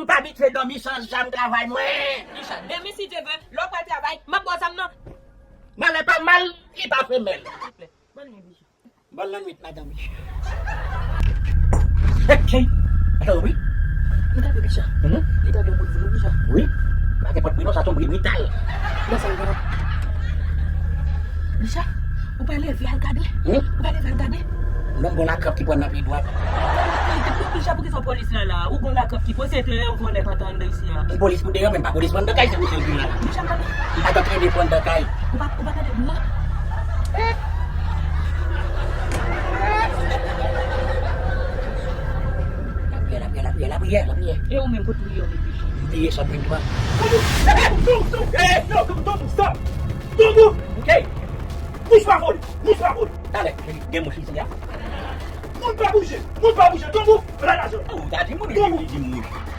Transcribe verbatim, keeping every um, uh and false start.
M pa abitye dòmi san zam travay mwen. Richard, demen si Dye vle, lè w pral travay, m ap ba w zam nan. Malè pa mal, li pa femèl. Silvouplè, ban l yon Richard. Ban l nan nwit, madanm. Ok. Alo, wi. M tande Richard. Mhm. Li tande yon bout vre, Richard. Wi. Pa gen pòt bri non, sa se yon bri brital. Nan sa l genyen. Richard, ou pa leve al gade? Hmm? Ou pa leve al gade? Non, m gon lakrab ki pran nan pye dwat. Richard, poukisa polis la la? Ou gon lakrab ki pran, se te yon vòlè k antre anndan isi a. Ki polis pou deyò, men pa polis pou anndan kay, se pou sèl ki la. Richard, tande. M pa t antre de pou anndan kay. Ou pa, ou pa tande bri a? Lapriyè, lapriyè, lapriyè, lapriyè, lapriyè. E ou menm, kote ou ye, ou menm, Richard? M te ye sòt vennntwa. Tonton, tonton, tonton, eh, non, tonton, stop. Tonton, hey, mouch pa vole, mouch pa vole. Talè, gen mouch isi a. Moun pa bouje, moun pa bouje, tonton, pran lajan. Ou ta di moun, tonton, di mouch.